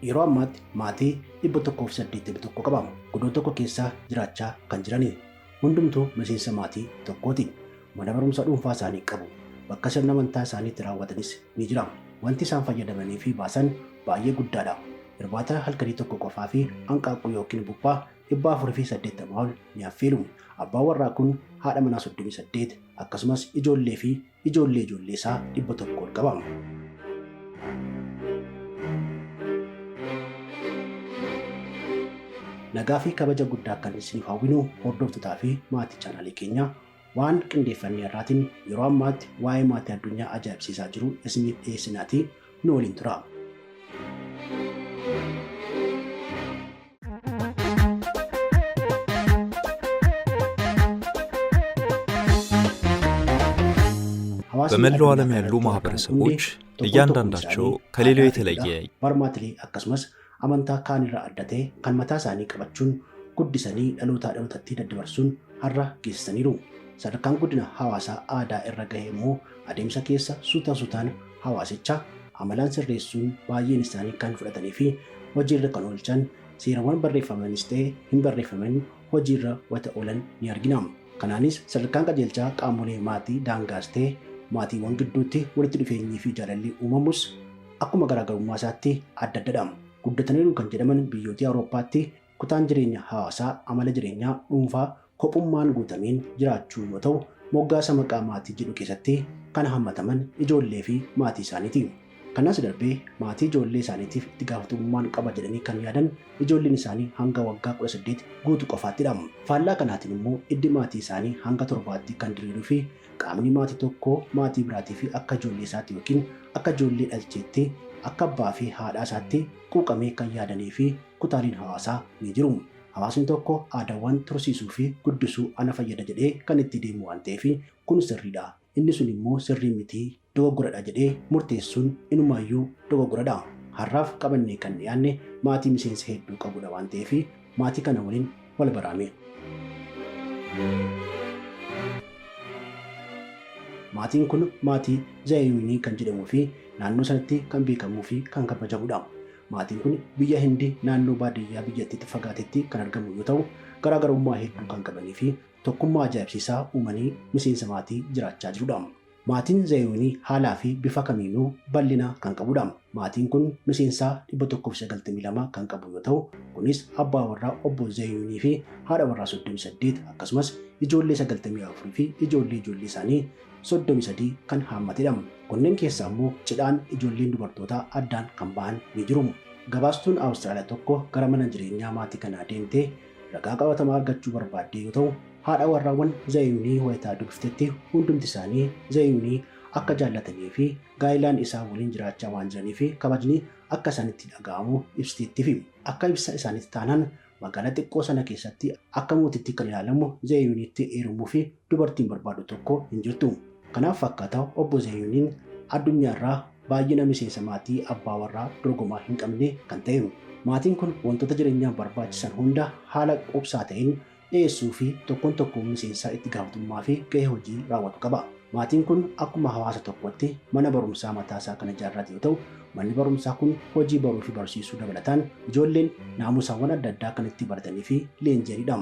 Yeroo ammaatti maatii 181 qaba. Godoo tokko keessa jiraachaa kan jirani. Hundumtuu miseensa maatii tokkooti. Mana barumsaa dhuunfaa isaanii qabu. Bakka sirna amantaa isaanii itti raawwatanis ni jira. Wanti isaan fayyadamanii fi baasan baay'ee guddaadha. Irbaata halkanii tokko qofaa fi hanqaaquu yookiin buphaa 480 ol ni affeelu. Abbaan warraa kun haadha manaa 38 akkasumas ijoollee fi ijoollee ijoollee isaa 100 ol qaba. Nagaa fi kabaja guddaa kan isiniif hawwinu hordoftootaa fi maatii chaanaalii keenyaa, waan qindeeffannee irraatiin yeroo ammaatti waa'ee maatii addunyaa ajaa'ibsiisaa jiru isiniif dhiyeessinaatii nu waliin tura. በመላው ዓለም ያሉ ማህበረሰቦች እያንዳንዳቸው ከሌላው የተለየ Barmaatilee akkasumas amantaa kaan irraa adda ta'e kan mataa isaanii qabachuun guddisanii dhalootaa dhalootatti daddabarsuun har'a geessisaniiru. Sadarkaan guddina hawaasaa aadaa irra gahe immoo adeemsa keessa suuta suutaan hawaasicha amalaan sirreessuun baay'een isaanii kan fudhatanii fi hojiirra kan oolchan, seerawwan barreeffamanis ta'e hin barreeffamin hojiirra wata oolan ni argina. Kanaanis sadarkaan qajeelchaa qaamolee maatii daangaas ta'e maatiiwwan gidduutti walitti dhufeenyii fi jaalalli uumamus akkuma garaagarummaa isaatti adda addadha. Guddataniiru kan jedhaman biyyoota Awurooppaatti kutaan jireenya hawaasaa amala jireenyaa dhuunfaa kophummaan guutameen jiraachuu yoo ta'u, moggaasa maqaa maatii jedhu keessatti kan hammataman ijoollee fi maatii isaaniiti. Kanas darbee maatii ijoollee isaaniitiif itti gaafatamummaan qaba jedhanii kan yaadan ijoolleen isaanii hanga waggaa 18 guutuu qofaattidha. Faallaa kanaatiin immoo iddi maatii isaanii hanga torbaatti kan diriiruu fi qaamni maatii tokkoo maatii biraatii fi akka ijoollee isaatti yookiin akka ijoollee dhalcheetti, akka abbaa fi haadhaa isaatti quuqamee kan yaadanii fi kutaaleen hawaasaa ni jiru. Hawaasni tokko aadaawwan tursiisuu fi guddisuu ana fayyada jedhee kan itti deemu waan ta'eef, kun sirriidha, inni sun immoo sirrii mitii, dogoggoradha jedhee murteessuun inumaayyuu dogoggoradha. Har'aaf qabannee kan dhiyaanne maatii miseensa hedduu qabudha waan ta'eef, maatii kana waliin wal baraame. Maatiin kun maatii Zaayiyuunii kan jedhamuu fi naannoo sanatti kan beekamuu fi kan kabajamudha. Maatiin kun biyya Hindii naannoo baadiyyaa biyyattiitti fagaatetti kan argamu yoo ta'u, garaagarummaa hedduu kan qabanii fi tokkummaa ajaa'ibsiisaa uumanii miseensa maatii jiraachaa jirudha. Maatiin Zaayiyuunii haalaa fi bifa kamiinuu bal'ina kan qabudha. Maatiin kun miseensa 192 kan qabu yoo ta'u, kunis abbaa warraa obbo Zaayiyuunii fi haadha warraa 38 akkasumas ijoollee 94 fi ijoollee ijoollee isaanii 33 kan haammatedha. Kunneen keessaa immoo cidhaan ijoolleen dubartootaa addaan kan ba'an ni jiru. Gabaastuun Awustiraaliyaa tokko gara mana jireenyaa maatii kanaa deemtee ragaa qabatamaa argachuu barbaaddee yoo ta'u, haadha warraawwan Zaayiyuunii wayitaa dubbiftetti hundumti isaanii Zaayiyuunii akka jaallatanii fi gaa'ilaan isaa waliin jiraachaa waan jiranii fi kabajni akka isaanitti dhaga'amu ibsiteettifi. Akka ibsa isaaniitti taanaan, magaalaa xiqqoo sana keessatti akka mootitti kan ilaalamu Zaayiyuuniitti heerumuu fi dubartiin barbaadu tokko hin jirtu. Kanaaf fakkaata obbo Zaayiyuuniin addunyaarraa baay'ina miseensa maatii abbaa warraa dorgomaa hin qabne kan ta'e. Maatiin kun wantoota jireenyaaf barbaachisan hunda haala quubsaa ta'een dhiyeessuu fi tokkoon tokkoon miseensaa itti gaafatamummaa fi gahee hojii raawwatu qaba. Maatiin kun akkuma hawaasa tokkotti mana barumsaa mataasaa kan ijaarrate yoo ta'u, manni barumsaa kun hojii baruu fi barsiisuu dabalataan ijoolleen naamusaawwan adda addaa kan itti baratanii fi leenji'anidha.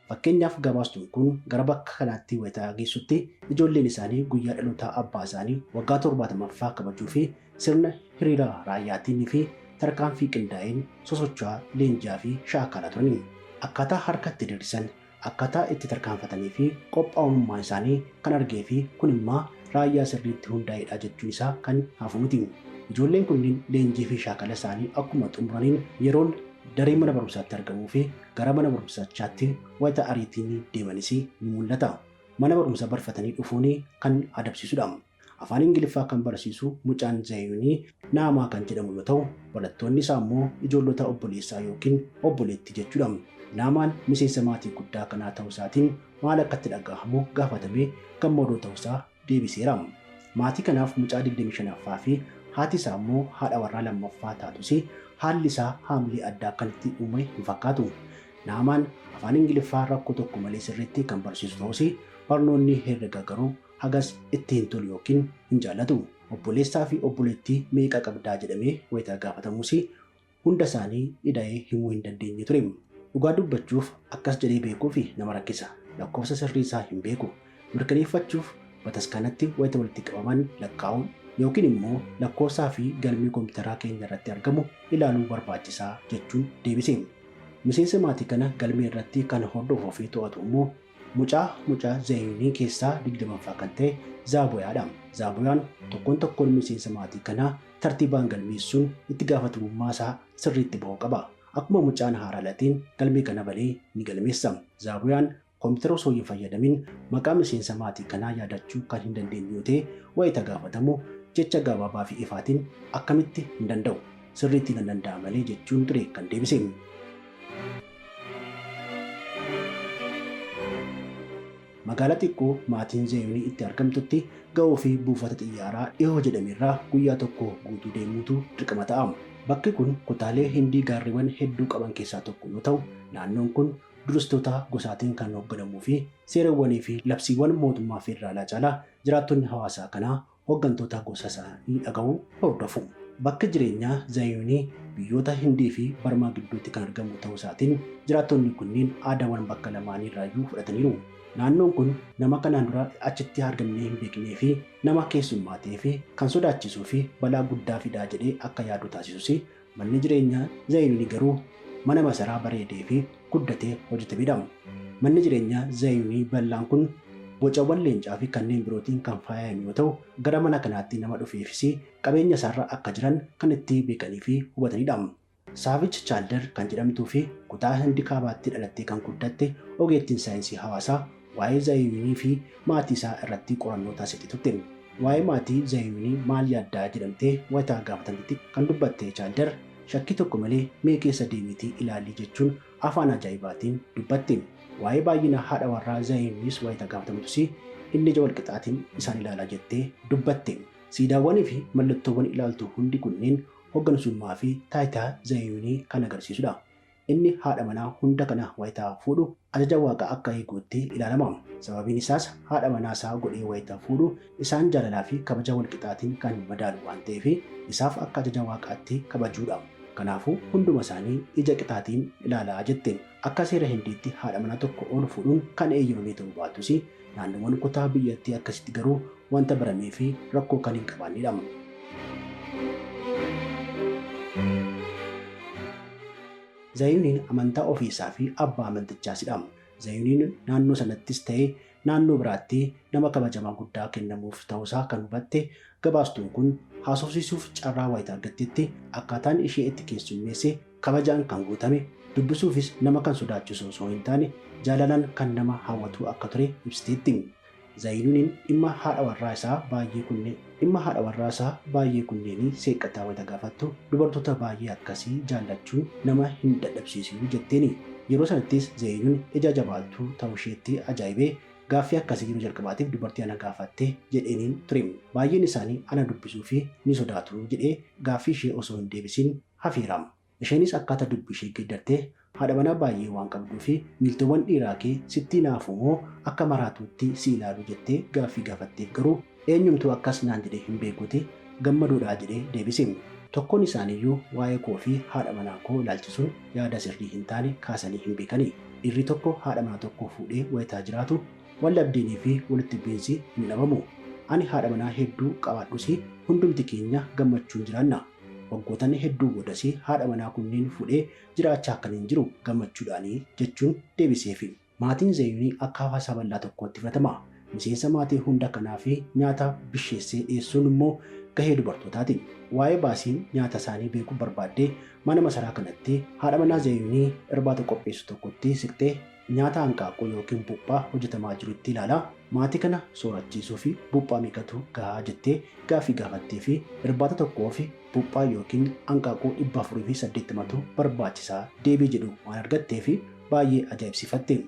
Fakkeenyaaf, gabaastuun kun gara bakka kanaatti wayitaa geessutti ijoolleen isaanii guyyaa dhalootaa abbaa isaanii waggaa 70ffaa kabajuu fi sirna hiriira raayyaatiin fi tarkaanfii qindaa'een sosocho'aa, leenji'aa fi shaakalaa turani. Akkaataa harka itti diriirsan, akkaataa itti tarkaanfatanii fi qophaa'ummaa isaanii kan argee fi kun immoo raayyaa sirriitti hundaa'edha jechuun isaa kan hafu miti. Ijoolleen kunneen leenjii fi shaakala isaanii akkuma xumuraniin yeroon daree mana barumsaatti argamuu fi gara mana barumsachaatti wayita ariitiin deemanis ni mul'ata. Mana barumsaa barfatanii dhufuun kan adabsiisudha. Afaan Ingiliffaa kan barsiisu mucaan Zaayiyuunii Naamaa kan jedhamu yoo ta'u, barattoonni isaa immoo ijoollota obboleessaa yookiin obboleettii jechuudha. Naamaan miseensa maatii guddaa kanaa ta'uu isaatiin maal akka itti dhaga'amu gaafatamee gammadoo ta'uusaa deebiseera. Maatii kanaaf mucaa 25ffaa fi haati isaa immoo haadha warraa lammaffaa taatus, haalli isaa haamilee addaa kan itti uume hin fakkaatu. Naamaan afaan Ingiliffaa rakkoo tokko malee sirriitti kan barsiisu ta'us, barnoonni herrega garuu hagas itti hin tolu yookiin hin jaallatu. Obboleessaa fi obboleettii meeqa qabdaa jedhamee wayitaa gaafatamus hunda isaanii ida'ee himuu hin dandeenye ture. Dhugaa dubbachuuf akkas jedhee beekuu fi nama rakkisa. Lakkoofsa sirrii isaa hin beeku. Mirkaneeffachuuf bataskaanatti wayita walitti qabaman lakkaa'uun yookiin immoo lakkoofsaa fi galmee kompiitaraa keenya irratti argamu ilaaluu barbaachisaa jechuun deebise. Miseensa maatii kana galmee irratti kan hordofuu fi to'atu immoo mucaa mucaa Zayinii keessaa 20ffaa kan ta'e Zaaboyaadha. Zaaboyaan tokkoon tokkoon miseensa maatii kanaa tartiibaan galmeessuun itti gaafatamummaa isaa sirriitti ba'uu qaba. Akkuma mucaan haaraa dhalateen galmee kana banee ni galmeessa. Zaaboyaan kompiitara osoo hin fayyadamin maqaa miseensa maatii kanaa yaadachuu kan hin dandeenye yoo ta'e wayita gaafatamu jecha gabaabaa fi ifaatiin akkamitti hin danda'u, sirriitti nan danda'a malee jechuun ture kan deebise. Magaalaa xiqqoo maatiin Zeeyunii itti argamtutti ga'uu fi buufata xiyyaaraa dhihoo jedhamerraa guyyaa tokko guutuu deemuutu dirqama ta'a. Bakki kun kutaalee Hindii gaarreewwan hedduu qaban keessaa tokko yoo ta'u, naannoon kun duristoota gosaatiin kan hoogganamuu fi seerawwanii fi labsiiwwan mootummaa federaalaa caalaa jiraattonni hawaasaa kanaa hooggantoota gosa isaanii dhaga'uu hordofu. Bakki jireenyaa Zayunii biyyoota Hindii fi Barmaa gidduutti kan argamu ta'uu isaatiin jiraattonni kunneen aadaawwan bakka lamaanii irraayyuu fudhataniiru. Naannoon kun nama kanaan dura achitti argamnee hin beeknee fi nama keessummaa ta'ee fi kan sodaachisuu fi balaa guddaa fidaa jedhee akka yaadu taasisus, manni jireenyaa Zayunii garuu mana masaraa bareedee fi guddatee hojjetamedha. Manni jireenyaa Zayunii bal'aan kun bocawwan leencaa fi kanneen birootiin kan faayame yoo ta'u, gara mana kanaatti nama dhufeefis qabeenya isaarra akka jiran kan itti beekanii fi hubatanidha. Saavich Chaalder kan jedhamtuu fi kutaa Hindi kaabaatti dhalattee kan guddatte ogeettiin saayinsii hawaasaa waa'ee Zayunii fi maatii isaa irratti qorannoo taasifte turte. Waa'ee maatii Zayunii maal yaaddaa jedhamtee wayitaa gaafatamtetti kan dubbatte Chaalder, shakkii tokko malee mee keessa deemiitii ilaalii jechuun afaan ajaa'ibaatiin dubbatte. Waa'ee baay'ina haadha warraa Zayuniis wayitaa gaafatamtus inni ija walqixaatiin isaan ilaalaa jettee dubbatte. Siidaawwanii fi mallattoowwan ilaaltu hundi kunneen hooggansummaa fi taayitaa Zayunii kan agarsiisudha. Inni haadha manaa hunda kana wayitaa fuudhu ajaja waaqaa akka eeguutti ilaalama. Sababiin isaas haadha manaa isaa godhee wayitaa fuudhu isaan jaalalaa fi kabaja walqixaatiin kan madaalu waan ta'eef isaaf akka ajaja waaqaatti kabajuudha. Kanaafuu hunduma isaanii ija qixaatiin ilaalaa jette. Akka seera Hindiitti haadha manaa tokko ol fuudhuun kan eeyyamame ta'uu baatus, naannoowwan kutaa biyyattii akkasitti garuu wanta baramee fi rakkoo kan hin qabaannedha. Zayuniin amantaa ofiisaa fi abbaa amantichaasidha. Zayuniin naannoo sanattis ta'ee naannoo biraatti nama kabajamaa guddaa kennamuuf ta'uusaa kan hubatte gabaastuun kun haasofsiisuuf carraa wayitaa argattetti akkaataan ishee itti keessummeesse kabajaan kan guutame, dubbisuufis nama kan sodaachisu osoo hin taane jaalalaan kan nama hawwatu akka ture ibsiteetti. Zayiniin dhimma haadha warraa isaa baay'ee kunneen dhimma haadha warraa isaa baay'ee kunneenii seeqqataa wayita gaafattu, dubartoota baay'ee akkasii jaallachuun nama hin dadhabsiisu jetteeni. Yeroo sanattis Zayinuun ija jabaattuu ta'uu isheetti ajaa'ibee, gaaffii akkasii yeroo jalqabaatiif dubartii ana gaafatte jedheeniin ture. Baay'een isaanii ana dubbisuu fi ni sodaatu jedhee gaaffii ishee osoo hin deebisin hafeera. Isheenis akkaataa dubbii ishee geeddartee, haadha manaa baay'ee waan qabduu fi miiltowwan dhiiraa kee sitti naafu moo akka maraatuutti si ilaalu jettee gaaffii gaafatteef garuu, eenyumtuu akkas naan jedhee hin beekuuti gammadoodhaa jedhee deebise. Tokkoon isaaniiyyuu waa'ee koo fi haadha manaa koo ilaalchisuun yaada sirrii hin taane kaasanii hin beekani. Dhiirri tokko haadha manaa tokko fuudhee wayitaa jiraatu wal dhabdeenii fi walitti bu'iinsi hin dhabamu. Ani haadha manaa hedduu qabaadhus hundumti keenya gammachuun jiraanna. Waggootni hedduu boodas haadha manaa kunneen fuudhee jiraachaa akkan hin jiru gammachuudhaanii jechuun deebiseefi. Maatiin Zayunii akka hawaasa bal'aa tokkootti fudhatama. Miseensa maatii hunda kanaa fi nyaata bisheessee dhiyeessuun immoo gahee dubartootaati. Waa'ee baasii nyaata isaanii beekuu barbaaddee mana masaraa kanatti haadha manaa Zayunii irbaata qopheessu tokkotti siqxee nyaata hanqaaquu yookiin buphaa hojjetamaa jirutti ilaalaa, maatii kana soorachiisuu fi buphaa meeqatu gahaa jettee gaaffii gaafattee fi irbaata tokkoo fi buphaa yookiin hanqaaquu 480tu barbaachisaa deebii jedhu waan argattee fi baay'ee ajaa'ibsiifatte.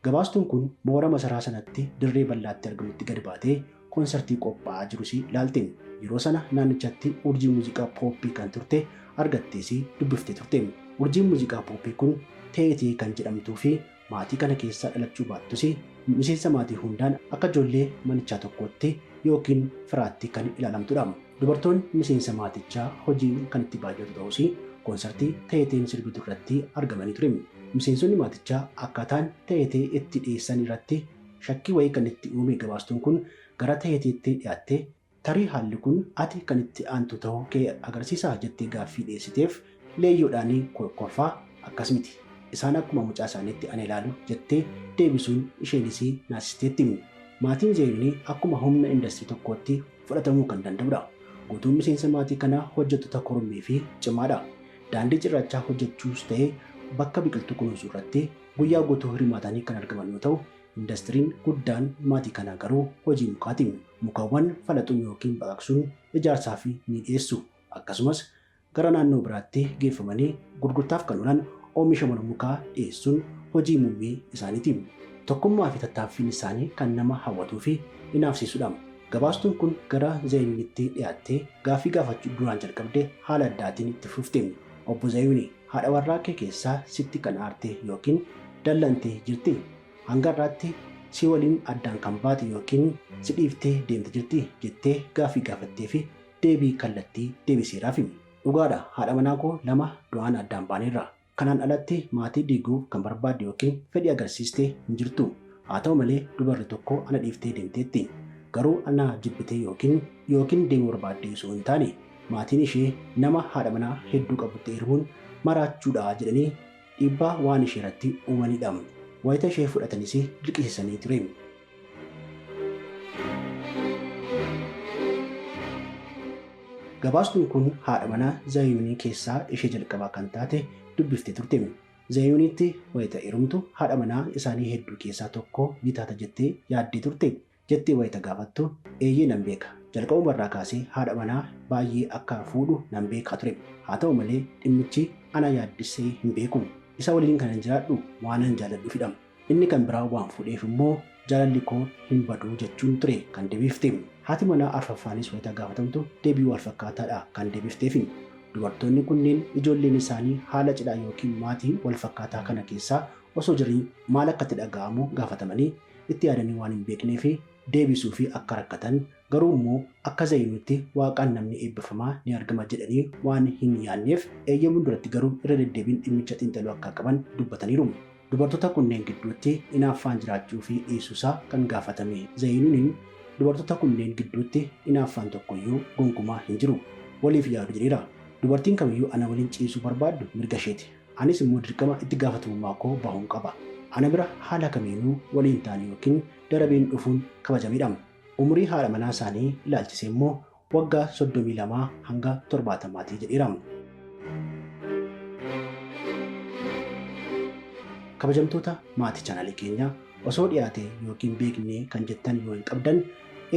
Gabaastuun kun moora masaraa sanatti dirree bal'aatti argamutti gadi baatee koonsartii qophaa'aa jirus ilaalte. Yeroo sana naannichatti urjii muuziqaa pooppii kan turte argattees dubbiftee turte. Urjiin muuziqaa pooppii kun Teetii kan jedhamtuu fi maatii kana keessa dhalachuu baattus miseensa maatii hundaan akka ijoollee manichaa tokkootti yookiin firaatti kan ilaalamtudha. Dubartoonni miseensa maatichaa hojiin kan itti baay'atu ta'us koonsartii Taheeteen sirbitu irratti argamanii ture. Miseensonni maatichaa akkaataan Taheetee itti dhiyeessan irratti shakkii wayii kan itti uume gabaastuun kun gara Taheeteetti dhiyaattee tarii haalli kun ati kan itti aantu ta'uu kee agarsiisaa jettee gaaffii dhiyeessiteef leeyyoodhaan kolfaa akkas miti. Isaan akkuma mucaa isaaniitti ana ilaalu jettee deebisuun isheenis naasisteetti. Maatiin Zeeyinii akkuma humna indastirii tokkootti fudhatamuu kan danda'udha. Guutuun miseensa maatii kanaa hojjettoota kormee fi cimaadha. Daandii cirrachaa hojjechuus ta'ee bakka biqiltuu kunuunsuu irratti guyyaa guutuu hirmaatanii kan argaman yoo ta'u, indastiriin guddaan maatii kanaa garuu hojii mukaati. Mukaawwan falaxuun yookiin baqaqsuun ijaarsaaf ni dhiyeessu. Akkasumas gara naannoo biraatti geeffamanii gurgurtaaf kan oolan oomisha mana mukaa dhiyeessuun hojii muummee isaaniiti. Tokkummaa fi tattaaffiin isaanii kan nama hawwatuu fi inaafsiisudha. Gabaastuun kun gara Zayinitti dhiyaattee gaaffii gaafachuu duraan jalqabdee haala addaatiin itti fufte. Obbo Zayini, haadha warraa kee keessaa sitti kan aarte yookiin dallantee jirti? Hanga irraatti si waliin addaan kan baate yookiin si dhiiftee deemte jirti jettee gaaffii gaafattee fi deebii kallattii deebiseeraaf. Dhugaadha, haadha manaa koo lama du'aan addaan baaneerra. Kanaan alatti maatii diiguu kan barbaadde yookiin fedhii agarsiiste hin jirtu. Haa ta'u malee dubarri tokko ana dhiiftee deemteetti. Garuu ana jibbitee yookiin deemuu barbaadde osoo hin taane maatiin ishee nama haadha manaa hedduu qabutti heerumuun maraachuudha jedhanii dhiibbaa waan ishee irratti uumanidha. Wayita ishee fudhatanis dirqisiisanii ture. Gabaastuun kun haadha manaa Zayinii keessaa ishee jalqabaa kan taate dubbiftee turte. Zayiniitti wayita heerumtu haadha manaa isaanii hedduu keessaa tokko ni taata jettee yaaddee turte. Jettee wayita gaafattu eeyyee nan beeka. Jalqabuma irraa kaasee haadha manaa baay'ee akka fuudhu nan beekaa ture. Haa ta'u malee dhimmichi ana yaaddisee hin beeku. Isa waliin kan hin jiraadhu waan an jaalladhuufidha. Inni kan biraa waan fuudheef immoo jaalalli koo hin badu jechuun ture kan deebifte. Haati manaa arfaffaanis wayita gaafatamtu deebii wal fakkaataadha kan deebifteef. Dubartoonni kunneen ijoolleen isaanii haala cidhaa yookiin maatii wal fakkaataa kana keessaa osoo jiranii maal akka itti dhaga'amu gaafatamanii itti yaadanii waan hin beeknee fi deebisuu fi akka rakkatan garuu immoo akka Zayinuutti waaqaan namni eebbifamaa ni argama jedhanii waan hin yaadneef eeyyamuun duratti garuu irra deddeebiin dhimmicha xiinxaluu akka qaban dubbataniiru. Dubartoota kunneen gidduutti hinaaffaan jiraachuu fi dhiisuusaa kan gaafatame Zayinuun dubartoota kunneen gidduutti hinaaffaan tokkoyyuu gonkumaa hin jiru. Waliif yaadu jedheera. Dubartiin kamiyyuu ana waliin ciisuu barbaaddu mirga isheeti. Anis immoo dirqama itti gaafatamummaa koo bahuun qaba. Ana bira haala kamiinuu waliin ta'an yookiin darabeen dhufuun kabajamedha. Umurii haadha manaa isaanii ilaalchisee immoo waggaa 32 hanga 70 jedheera. Kabajamtoota maatii chaanaalii keenyaa osoo dhiyaate yookiin beeknee kan jettan yoo hin qabdan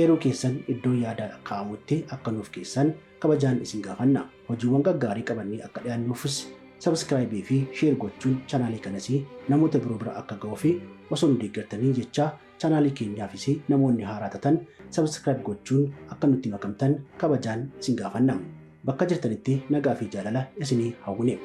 eeruu keessan iddoo yaada kaa'amutti akka nuuf keessan kabajaan isin gaafanna. Hojiiwwan gaggaarii qabannee akka dhiyaannuufis sabskraayibii fi sheer gochuun chaanaalii kanas namoota biroo bira akka ga'uu fi osoo nu deeggartanii jecha chaanaalii keenyaafis namoonni haaraa taatan sabskraayib gochuun akka nutti makamtan kabajaan isin gaafanna. Bakka jirtanitti nagaa fi jaalala isinii hawwine.